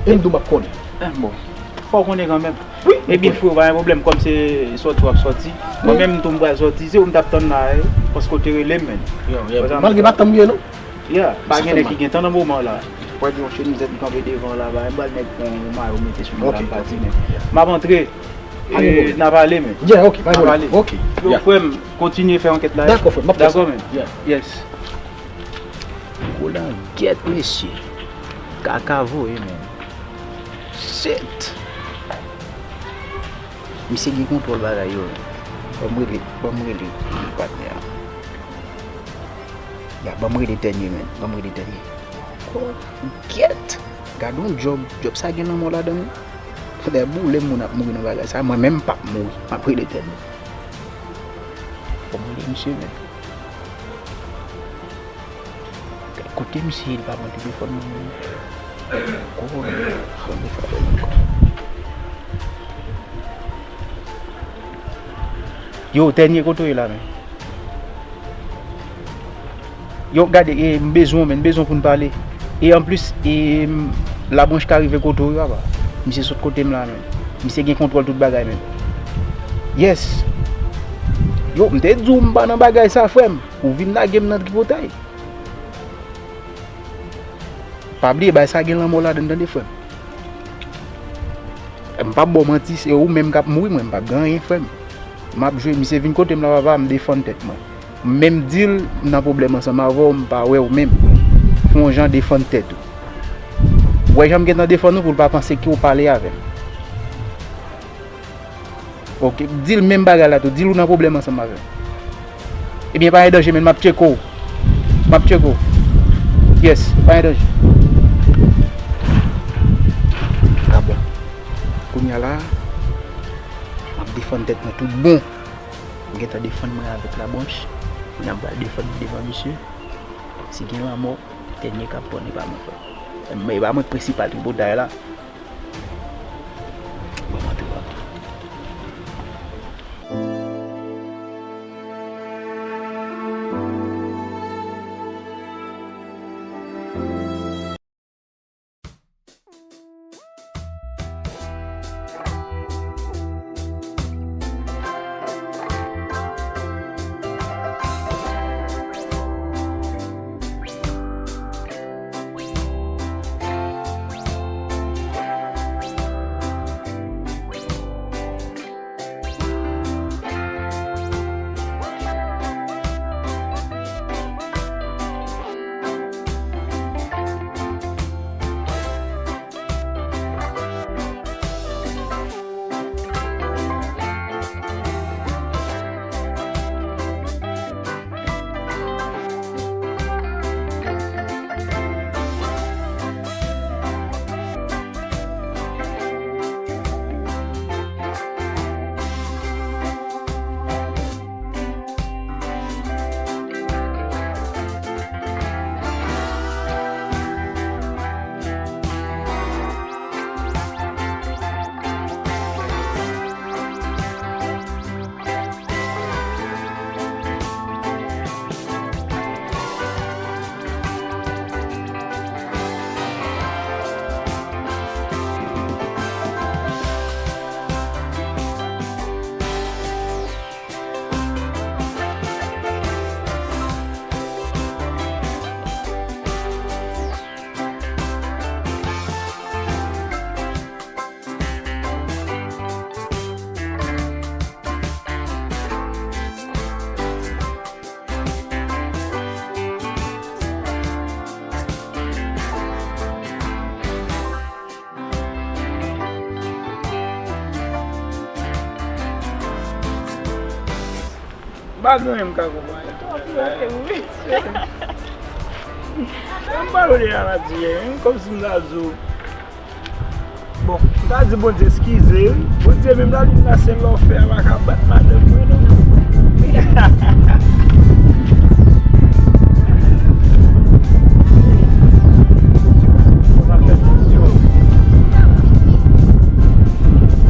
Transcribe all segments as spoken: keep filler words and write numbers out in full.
E m tou m ap konnen. Eh, bon. Fò w konnen kanmenm. Wi, m konnen. Ebyen, freo, pa gen pwoblèm, kòm se sòti w ap sòti. Mwen menm tou m pral sòti, se ou m t ap tann la, eh, paske w te rele m, menn. Yo, yo. Malgre pa tann m ye, non. Yeah, pa gen nèg ki gen tan nan moman la. Wè gen yon chemizèt m kanpe devan la, ba, m pral met yon mayo mete sou mwen la, m pati, men. M ap antre, eh, n a pale, men. Yeah, ok, pa gen pwoblèm. Ok. Yo, frè m, kontinye fè ankèt la. Dakò, frè m, m ap fè sa. Dakò, men. Yeah. Yes. Gwo langèt, mesye. Kaka voye, men. Shit! Misye gen kontwòl bagay yo, men. Ban m rele, ban m rele patnè a. Ya, ban m rele Tènye, men. Ban m rele Tènye. Oh, gyèt! Gad yon djòb. Djòb sa gen lanmò ladan l. Fòdè boule moun ap mouri nan bagay sa. Mwen menm m p ap mouri. M ap rele Tènye. Fò m rele misye, men. Kote misye ye, li pa pran telefòn mwen menm. Kòman? Fò m fè apèl ankò. Yo, Tènye, kote w ye la, men? Yo, gade, e, m bezwen w, men, m bezwen w pou n pale. E anplis, e, m, Labranch ka rive kote w yo, apa. Misye sot kote m la, men. Misye gen kontwòl tout bagay, men. Yes. Yo, m te di w m pa nan bagay sa, frè m. Ou vin lage m nan tripotay. Pa bliye, bagay sa gen lanmò ladan l, tande, frè m. M p ap ba w manti, se ou menm k ap mouri, mwen, m p ap gen anyen, frè m. M ap jwe, misye vin kote m la, papa, m defann tèt mwen. M menm di l, m nan pwoblèm ansanm avè w, m pa wè w menm. Fè yon jan defann tèt ou. Ou wè jan m gentan defann ou pou l pa panse ke w pale avè m. Ok, di l menm bagay la tou, di l ou nan pwoblèm ansanm avè m. Ebyen, pa gen danje, men m ap tcheke w. M ap tcheke w. Yes, pa gen danje. A bon. Kounye a la, m ap defann tèt mwen tout bon. M gentan defann mwen avèk Labranch. Kounye a m pral defann mwen devan misye. Si gen lanmò, Tènye k ap pran, e pa mwen, frè. Men e pa mwen k prensipal tripotay la. Mwen, mwen te wè. M pa gen anyen m ka konprann. M pale de la nati, kòmsi m ta di w. Bon, m ta di Bondye eskize, wi. Bondye menm lalin la, se lòfè a pa ka bat madanm mwen, non.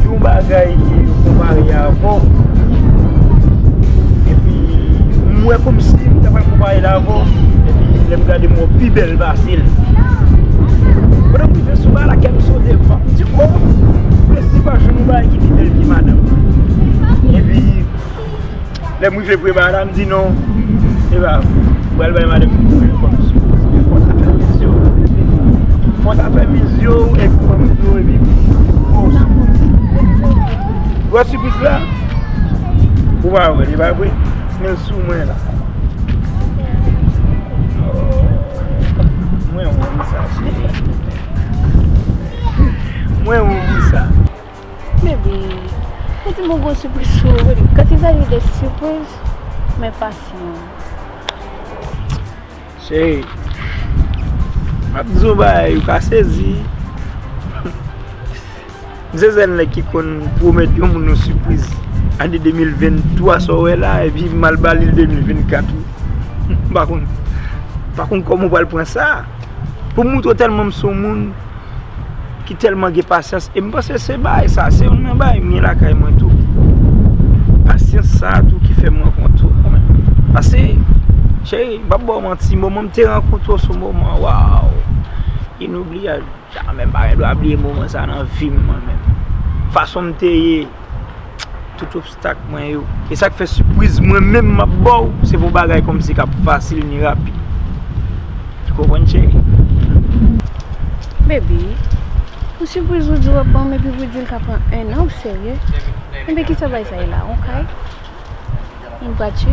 Yon bagay ke yo konpare avè w. Epi, m wè kòmsi m ta pral konpare l avè w. Epi, lè m gade m wè w pi bèl pase l. Pandan m rive sou bagay la, kè m sote, Lè m rive pre bagay la, m di non. E pa, m pral bay madanm mwen kòm sipriz. Fò ta fè mizyo. Fò ta fè mizyo, epi kòm mizyo, epi gwo sipriz. Gwo sipriz la, ou pa wè, li pa vre. Men l sou mwen la. Mwen, ou sa, cheri. Mwen, ou sa. Baby, ou di m yon gwo sipriz sou ou. Quand il s'agit de surprise, men pasyan. Cheri, m ap di w bagay, ou ka sezi. M se sèl nèg ki konn pwomèt yon moun yon sipriz ane de mil venntwa, sa w wè la, epi m al ba li l de mil vennkat wi. M pa konn, m pa konn kòman w pral pran sa. Pou m montre w tèlman m se yon moun ki tèlman gen pasyans. E m panse se bagay sa, se youn nan bagay m gen lakay mwen tou. Pasyans sa a tou ki fè m rankontre w. Paske, cheri, m p ap ba w manti, moman m te rankontre w se yon moman, waw, inoubliyab. Jamè m pa gen dwa bliye moman sa nan vi m, mwen menm. Fason m te ye, tout obstak mwen yo. E sa k fè sipriz mwen menm m ap ba w, se pa yon bagay kòmsi k ap fasil ni rapid. Ou konprann, cheri? Baby, yon sipriz ou di w ap ban m epi pou di l ka pran en an, ou serye? Enben, kisa bagay sa ye la? Yon kay? Yon vwati?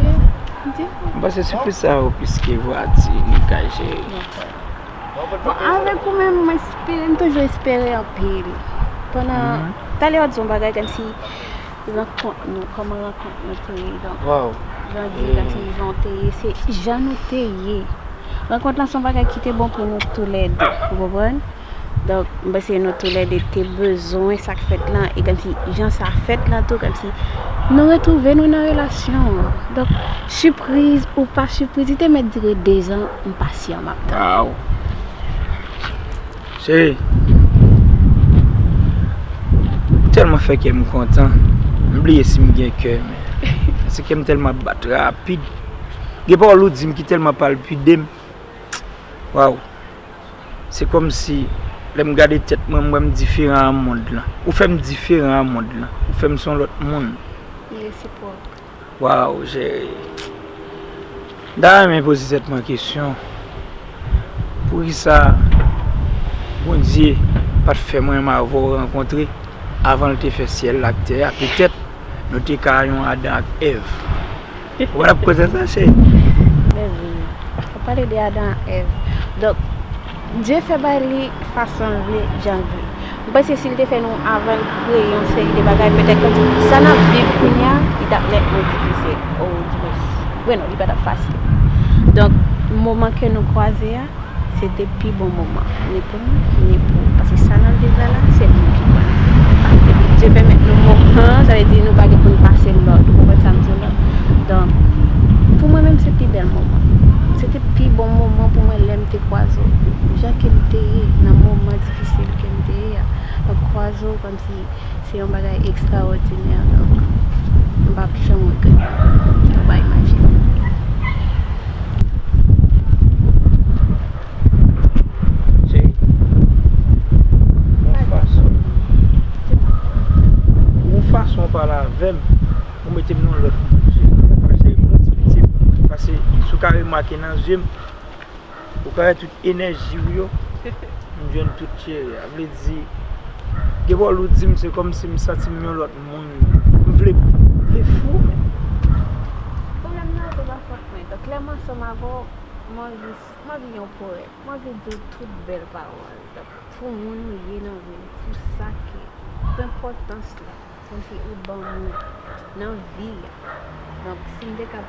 M di, m panse sipriz sa yo plis ke vwati ni kay, cheri. Bon, avèk ou menm, mwen espere, m toujou espere anpil. Pandan, talè w ap di yon bagay kòmsi rankont nou, kòman rankont nou te ye, donk, jan di, kòmsi jan w te ye, se jan nou te ye. Rankont lan se yon bagay ki te bon pou nou toulède, ou konprann? Donk, m panse nou toulède te bezwen sa k fèt lan, e kòmsi jan sa fèt lan tou, kòmsi nou retwouve nou nan relasyon an. Donk, sipriz ou pa sipriz, li te mèt dire dezan, m pasyan, m ap tann. Waw. Cheri, ou tèlman fè kè m kontan, m bliye si m gen kè, men se kè m tèlman ap bat rapid. Gen pawòl ou di m ki tèlman palpite m. Waw. Se kòmsi, lè m gade tèt mwen, m wè m diferan a mond lan. Ou fè m diferan a mond lan. Ou fè m se yon lòt moun. Li resipwòk. Waw, cheri. M ta renmen poze tèt mwen kesyon. Poukisa Bondye pa t fè mwen menm avè w rankontre avan l te fè syèl la ak tè a? Petèt, nou te ka yon Adan ak Èv. Ou pa t ap koze sa, cheri? Baby, w ap pale de Adan ak Èv. Donk, Dye fè bagay li fason l vle, jan l vle. M panse si l te fè nou avan l kreye yon seri de bagay, petèt kòmsi sa n ap viv kounye a, li t ap nètman difisil. Ou, dimens, bon, non, li pa t ap fasil. Donk, moman ke nou kwaze a, se te pi bon moman, ni pou nou, ni pou ou. Paske sa n ap viv la la, se nou ki konnen. Epi Dye pèmèt nou moman, sa vle di nou pa gen pou n pase lòt. Ou konprann sa m di w la? Donk, pou mwen menm, se pi bèl moman. Se te pi bon moman pou mwen lè m te kwaze w. Jan ke m te ye, nan moman difisil ke m te ye a. Donk, kwaze w kòmsi se yon bagay ekstraòdinè, donk, m p ap janm regrèt. Ou pa imajine. Cheri, yon fason, yon fason w pale avè m, ou mete m nan yon lòt moun, cheri. Cheri, m gon ti pitye pou mwen, paske si w ka remake nan zye m, ou ka wè tout enèji w yo, m jwenn tout, cheri. Sa vle di, gen pawòl ou di m, se kòmsi m santi m yon lòt moun. M vle, m vle fou, men. Pwoblèm nan, se pa fòt mwen. Donk, lè m ansanm avè w, m anvi, m anvi yon powèt. M anvi di w tout bèl pawòl. Donk, pou moun ou ye nan vi m, pou sa ke, pou enpòtans la. Kòmsi ou ban m nan vi a. Donk, si m te ka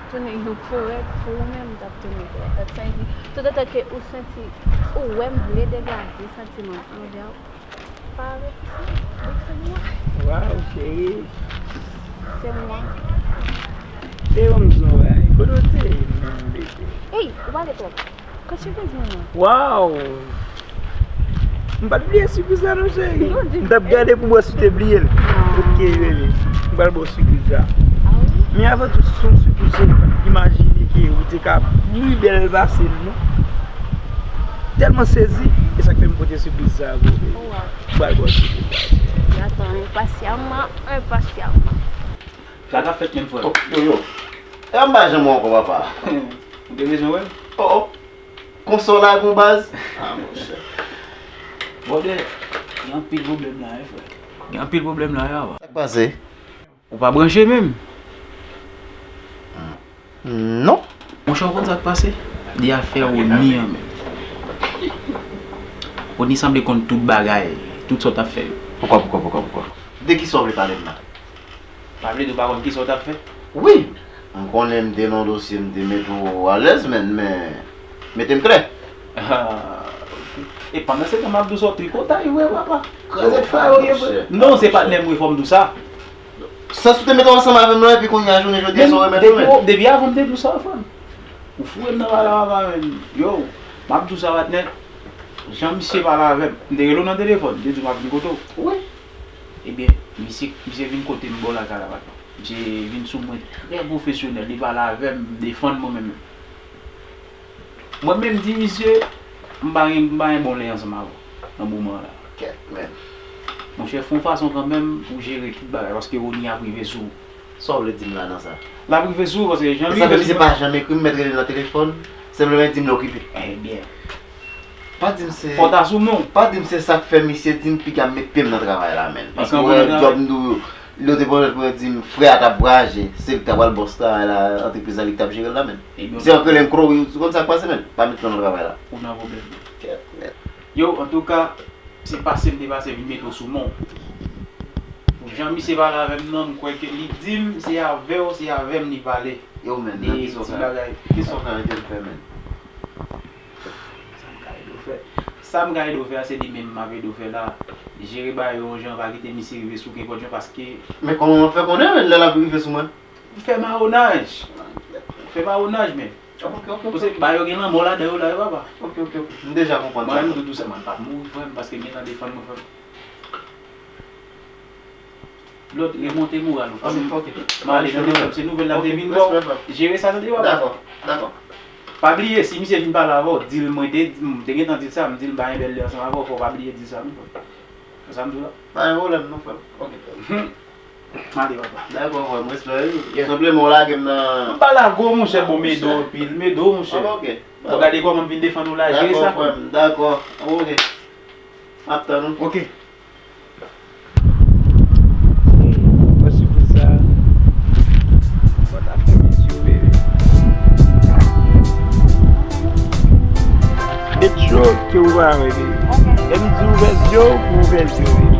tounen yon powèt pou ou menm, m t ap tounen powèt. Donk, sa vle di, toutotan ke ou santi, ou wè m vle degaje santiman m anvè w, pa repouse m, di ke se mwen. Waw, cheri. Se mwen. Te ban m di yon bagay. Kote w te ye menm, bebe? Ey, ou pale twòp. Kot sipriz mwen an? Waw! M pa t bliye sipriz la non, cheri. M t ap gade pou m wè si w te bliye l. Ok, bebe. M pral ba w sipriz la. Ah wi? Men avan tou, se yon sipriz, cheri, m pa t imajine ke ou te ka pli bèl pase l non. Tèlman sezi, e sa k fè m pote sipriz sa pou ou, bebe. Oh, wow. M pral ba w sipriz la, cheri. J'attends impatiemment, impatiemment. Sa k ap fèt menm, frè m? Oh, yo, yo. E m pa janm wè w ankò, papa. Ou te bezwen wè m? Oh, oh. Konsa w la gon baz? Ah, monchè. Brother, gen anpil pwoblèm la, wi, frè. Gen anpil pwoblèm la, wi, papa. Sa k pase? Ou pa branche menm? Non. Monchè, ou konn sa k pase? De afè Rony an menm. Rony sanble konn tout bagay, tout sa w t ap fè yo. Poukwa, poukwa, poukwa, poukwa? De kisa w vle pale m la? Pa vle di w pa konn kisa w t ap fè? Wi! M konnen m te nan yon dosye, m te mete w alèz, men, men, mete m klè. Ah, ok. E pandan se tan, m ap di w sa w tripotay vre, papa. Kraze fè yo ye vre. Non, se patnè m wi, fò m di w sa. Sans ou te mete w ansanm avè m lan, epi kounye a jounen jodi a, sa w remèt mwen. Depi avan m te di w sa, frè m. Ou foure m nan pale papa, men. Yo, m ap di w sa, patnè. Jan misye pale avè m, m te rele w nan telefòn, m te di w m ap vin kote w. Wi. Ebyen, misye, misye vin kote m bò lakay la, patnè. Misye vin sou mwen trè pwofesyonèl, li pale avè m, defann mwen menm. Mwen menm di misye, m pa gen, m pa gen bon lè ansanm avè w nan moman an la. Kèt, men. Monchè, fè yon fason kanmenm pou jere tout bagay, paske Rony ap rive sou ou. Sa w vle di m la nan sa? L ap rive sou ou, paske jan li rive sou mwen. E sa fè misye pa janm ekri m, m mèt rele l nan telefòn, senpleman li di m l okipe. Ebyen. Pa di m se, fò w ta sou men w. Pa di m se sa k fè misye di m piga m met pye m nan travay la, menn. Paske w wè djòb m di w, lè w te pwomèt mwen, di m frè a t ap vwayaje, se li k ta pral bòs travay la, antrepriz la, li k t ap jere l la, menn. Se yon kele m kro, wi, ou konn sa k pase, menn. Pa met pye w nan travay la. Ou nan pwoblèm. Kèt, menn. Yo, antouka, se pase m te pase vin mete w sou men w. Pou jan misye pale avè m nan, m kwè ke li di m se avè w, se avè m li pale. Yo, menn, nan kisa w ka, kisa w ka ede m fè, menn? Sa m ka ede w fè? Sa m ka ede w fè a, se li menm m ap ede w fè la. Jere bagay yo yon jan, pa kite misye rive sou w kenpòt jan, paske... Men kòman w ap fè konnen, menn, lè l ap rive sou mwen? Fè mawonaj. Fè mawonaj, menn. Ok, ok, ok. Paske bagay yo gen lanmò ladan yo la, wi, papa. Ok, ok, ok. M deja konprann sa. Mwen menm, tou dousman, m p ap mouri, frè m, paske m gentan defann mwen, frè m. Lòt, remonte moral ou. Ok, ok. M ale nan defann, se nouvèl la m te vin ba w. Jere sa, tande, papa. Dakò, dakò. Pa bliye, si misye vin pale avè w, di l mwen te, m te gentan di l sa, m di l m pa gen bèl lè ansanm avè w, fò w pa bliye di l sa, non, frè m. Se sa m di w la. Pa gen pwoblèm, non, frè m. Ok. M ale, papa. Dakò, frè m, respè, wi. Senpleman, w lage m nan... M pa lage w, monchè, bon, m ede w anpil, m ede w, monchè. Ok, ok. Bon, gade kòman m vin defann ou la, jere sa. Dakò, frè m, dakò. Ok. M ap tann ou. Ok. Pran sipriz sa. Bon, ta fè mezi w, bebe. Met yo ke ou pa wè, bebe. Lè m di ouvè zye w, pou ouvè zye w, bebe.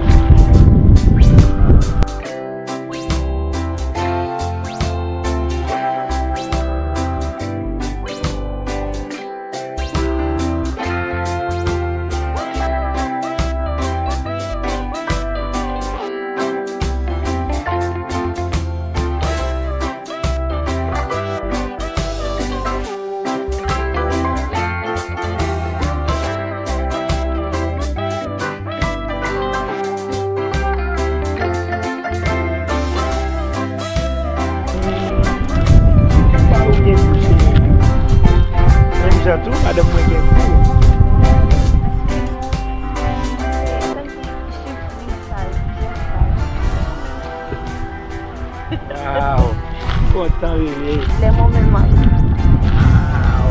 Menm jan tou, madanm mwen gen kou. Waw, m kontan, bebe. Lè mwen menm an. Waw.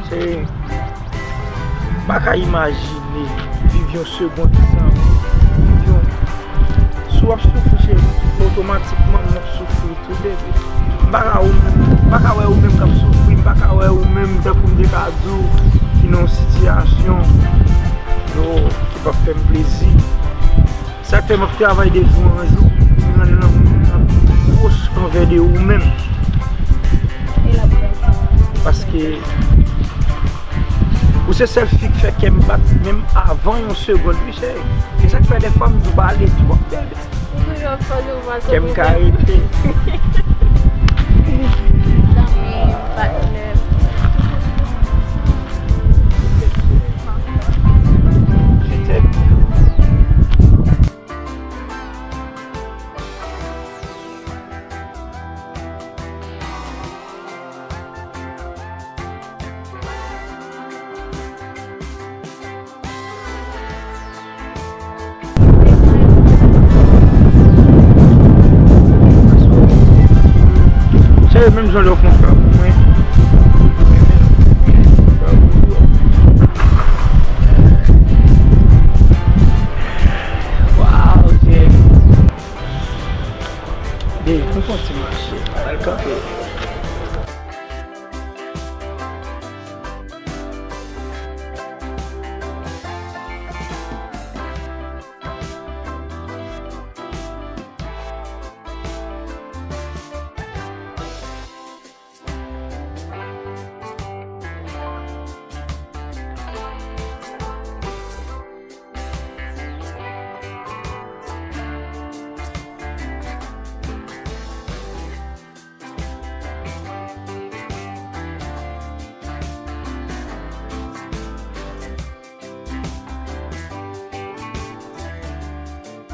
Cheri, m pa ka imajine viv yon segonn san ou. Viv yon, si w ap soufri, cheri, otomatikman m ap soufri tou, bebe. M pa ka ou menm, m pa ka wè ou menm k ap soufri, m pa ka wè ou menm tankou m te ka di w ki nan yon sitiyasyon, yo, ki p ap fè m plezi. Sa k fè m ap travay de jou an jou pou m rann lanmou m nan pi pwòch anvè de ou menm. Paske ou se sèl fi k fè kè m bat menm avan yon segonn, wi, cheri. E sa k fè dèfwa m di w pale twòp, bebe. Kè m ka rete. Zanmi, patnè. Menm jan lè w fè yon